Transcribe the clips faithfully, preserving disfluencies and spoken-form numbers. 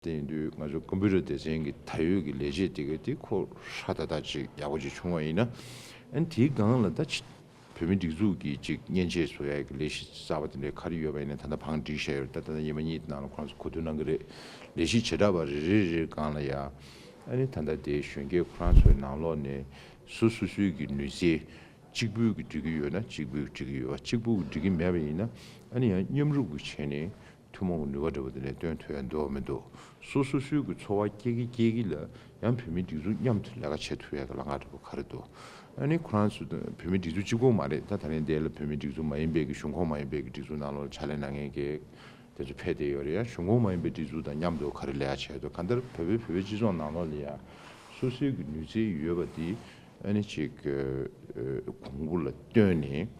དེ་ཡིན་དུས་ང་ཚོ་ཀམ་པུ་ཊར་སྡེ་ཚན་གྱི་ད་ཡོད་ཀྱི་ལས་བྱེད་དེ་ག་དེ་ཁོ་ཧྲ་ཏག་ཏག་ཅིག་ཡག་པོ་ཅིག་བྱུང་བ་ཡིན་ན། ཨ་ནི་དེའི་སྒང་ལ་ད་ཅི་བོད་མིའི་སྒྲིག་འཛུགས་ཀྱི་ཅིག་མཉེན་ཆས་བཟོ་ཡ་གི་ལས་གཞི་གསར་པ་དེ་འདྲའི་ག་རེ་ཡོད་པ་ཡིན་ན་ད་ལྟ་བང་བསྒྲིགས་བཞག་ཡོད། ད་ད་ལྟ་ཉི་མ་གཉིས་ནང་ལ་ཁོ་རང་ཚོ་གོ་བསྡུར་གནང་གི་རེད། ལས་གཞི་བྱེ་བྲག་པ་རེ་རེ་རེའི་སྒང་ལ་ཡ། ཨ་ནི་ད་ལྟ་དེའི་གཞོན་སྐྱེས་ཁོ་རང་ཚོའི་ནང་ལོགས་ནས་སོ་སོ་སོའི་གི་ནུས་རྩལ་གཅིག་པུས་གི་འགྲིག་གི་ཡོད་ན་གཅིག་པུས་འགྲིག་གི་ཡོད་པ། གཅིག་པུས་གི་འགྲིག་གི་མེད་པ་ཡིན་ན་ཨ་ནི་ཡང་མཉམ་རུབ་གི་བྱས་ནས་ཐུན་མོང་གི་ནུས་པ་འདྲ་པོ་དེ་ལས་སྟོན་ཐུབ་ཡ་འདུག་མི་འདུག་སོ་སོ་སོའི་གི་འཚོ་བ་སྐྱེལ་གི་སྐྱེལ་གི་ལ་ཡང་བོད་མིའི་སྒྲིག་འཛུགས་མཉམ་དུ་ལས་ཀ་བྱེད་ཐུབ་ཡ་གི་ལམ་ཁ་འདྲ་པོ་ག་རེ་འདུག་ཨ་ནི་ཁོ་རང་ཚོ་དང་བོད་མིའི་སྒྲིག་འཛུགས་གཅིག་པོ་མ་རེད། ད་ད་ལན་དེ་ལ་བོད་མིའི་སྒྲིག་འཛུགས་མ་ཡིན་པའི་གི་གཞུང་ཁོངས་མ་ཡིན་པའི་གི་སྒྲིག་འཛུགས་ནང་ལོགས་ལ་ཕྱག་ལས་གནང་མཁན་གྱི་དེ་ཚོ་ཕེབས་བསྡད་ཡོད་རེད། ཡང་གཞུང་ཁོངས་མ་ཡིན་པའི་སྒྲིག་འཛུགས་དང་མཉམ་དུ་ག་རེ་ལས་ཀ་བྱས་འདུག་གང་ལྟར་བོད་པའི་བོད་པའི་སྤྱི་ཚོགས་ནང་ལོགས་ལ་ཡང་སོ་སོའི་གི་ནུས་རྩལ་ཡོད་པ་འདི་ཨ་ནི་ཅིག་གོང་བུ་ལ་བཏོན་ནས་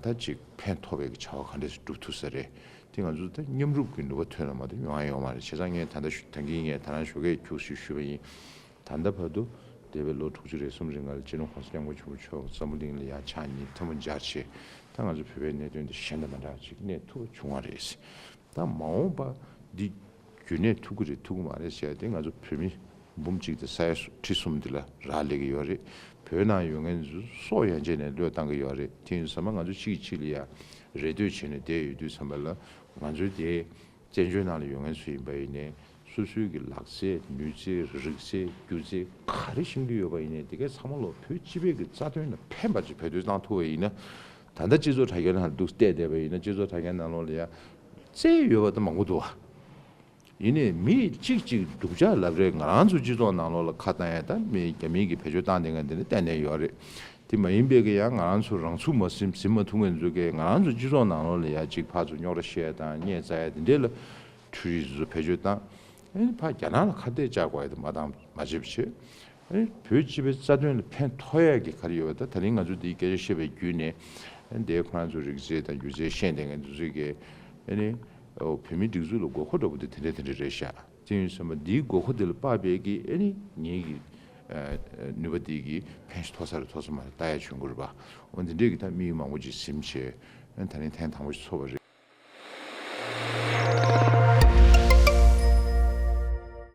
ད་ཅིག་ཕན་ཐོགས་པའི་གི་བྱ་བ་ག་འདྲས་སྒྲུབ་ཐུབ་ས་རེད། དེ་ང་ཚོ་ད་མཉམ་རུབ་གི་ནུས་པ་ཐོན་ན་མ་གཏོགས་ཡོང་ཡ་ཡོད་མ་རེད། བྱས་ཙང་ངས་ད་ལྟ་ཞུ་ད་གིན་ངས་ད་རང་ཞོགས་ཀས་ཁྱུག་ཞིག་ཞུས་པ་ཡིན། ད་ལྟ་བར་དུ་འདས་པའི་ལོ་དྲུག་ཅུ་རེ་གསུམ་རིང་ལ་སྤྱི་ནོར་༸གོང་ས་༸སྐྱབས་མགོན་ཆེན་པོ་མཆོག་འཛམ་བུ་གླིང་ལ་ཡར་ཕྱག་གཉིས་ཐལ་མོ་སྦྱར་བྱས། ད་ང་ཚོ་བོད་པའི་གནད་དོན་འདི་གཞན་དང་མི་འདྲ་བ་ཅིག་གནས་ཐུབ་པ་བྱུང་བ་རེད། ད་མ་འོངས་པ་འདི་རྒྱུན་གནས་ཐུབ་ཀྱི་རེད་ཐུབ་ཀྱི་མ་རེད་ཟེར་ཡ་དེ་ང་ཚོ་བོད་མི་འབུམ་གཅིག་དང་ས་ཡ་ཁྲི་གསུམ་འདི་ལ་རག་ལས་ཀྱི་ཡོད་རེད། བོད་ནང་ཡོད་མཁན་ཚོ་སྲོག་ཡན་ཆད་ནས་བློས་བཏང་གི་ཡོད་རེད། དེ་ཡིན་དུས་ཙམ་པ་ང་ཚོ་གཅིག་གིས་གཅིག་ལ་ཡ་རེ་ལྟོས་བྱས་ནས་བསྡད་ཡོད་དུས་ཙམ་པ་ལ་ང་ཚོའི་དེ་བཙན་བྱོལ་ནང་ལ་ཡོད་མཁན་ཚོ་ཡིན་པ་ཡིན་ནའི་སོ་སོའི་གི་ལག་རྩལ་ནུས་རྩལ་རིག་རྩལ་སྒྱུ་རྩལ་ག་རེ་ཤེས་ཀྱི་ཡོད་པ་ཡིན་ནའི་དེ་གའི་ཚང་མ་ལོ་བོད་སྤྱི་པའི་གི་རྩ་དོན་ལ་ཕན་པ་ཅིག་བེད་སྤྱོད་བཏང་ཐུབ་པ་ཡིན་ན། ད་ལྟ་སྤྱི་ཚོགས་དྲ་རྒྱའི་ནང་འདུག་བལྟས་བསྡད་པ་ཡིན་ན་སྤྱི་ཚོགས་དྲ་རྒྱའི་ནང་ལོགས་ལ་ཡ་རྩལ་ཡོད་པ་ད་མང་པོ་འདུག་བ། ཡིན་ནའི་མི་གཅིག་གཅིག་སྡུག་ཅག་ལབ་རེད། ང་རང་ཚོ་སྤྱི་ཚོགས་ནང་ལོགས་ལ་ཁ་བཏང་ཡ་ད་མི་རྒྱ་མི་གི་བེད་སྤྱོད་བཏང་བསྡད་མཁན་དེ་ནི་གཏན་ནས་ཡོད་རེད། དེ་མ་ཡིན་པའི་གི་ཡང་ང་རང་ཚོ་རང་ཚུགས་མ་ཟིན་ཟིན་མ་ཐུབ་མཁན་ཚོ་གིས་ང་རང་ཚོ་སྤྱི་ཚོགས་ནང་ལོགས་ལ་ཡ་གཅིག་ཕར་ཚུར་རྙོག་དྲ་བཤད་ཡ་དང་བརྙས་བཙག་ཡ་དེ་འདྲས་ལ་འཕྲུལ་རིག་ཚོ་བེད་སྤྱོད་བཏང་། ཨ་ནི་ཕར་རྒྱ་ནག་ལ་ཁ་གཏད་བཅག་དགོས་ཡ་དེ་མ་བཏང་མ་བྱེད་པ་བྱེད། ཨ་ནི་བོད་སྤྱི་པའི་རྩ་དོན་ལ་ཕན་ཐོགས་ཡ་གི་ག་རེ་ཡོད་པ་ད་ད་རིང་ང་ཚོ་འདིའི་སྐད་ཆ་བཤད་པའི་བརྒྱུད་ནས་ཨ་ནི་དེ་ཁོ་རང་ཚོ་རིག་རྩལ་དང་སྒྱུ་རྩལ་ཤེས་ལྡན་མཁན་ཚོ་ཚོས་ཀྱི་ཨ་ནི་བོད་མིའི་སྒྲིག་འཛུགས་ལ་དགོས་མཁོ་འདྲ་པོ་དེ་དེ་འདྲས་དེ་འདྲས་རེད་ཤག་དེ་ཡིན་ཙང་འདིའི་དགོས་མཁོ་དེ་ལ་དཔག་པའི་གི་ཨ་ནི་ངེད་ཀྱི་ནུས་པ་དེ་གི་ཕན་ཐོགས་ས་རེད་ཐོགས་ས་མ་རེད་ལྟ་ཡ་བྱུང་དགོས་རེད་པ། འོ་འདི་འདྲས་ཀྱི་ད་དམིགས་ཡུལ་མང་པོ་ཅིག་ཟིན་བྱས་ཨ་ནི་ད་རིང་ཐེངས་དང་པོ་ཞིག་ཚོགས་པ་རེད།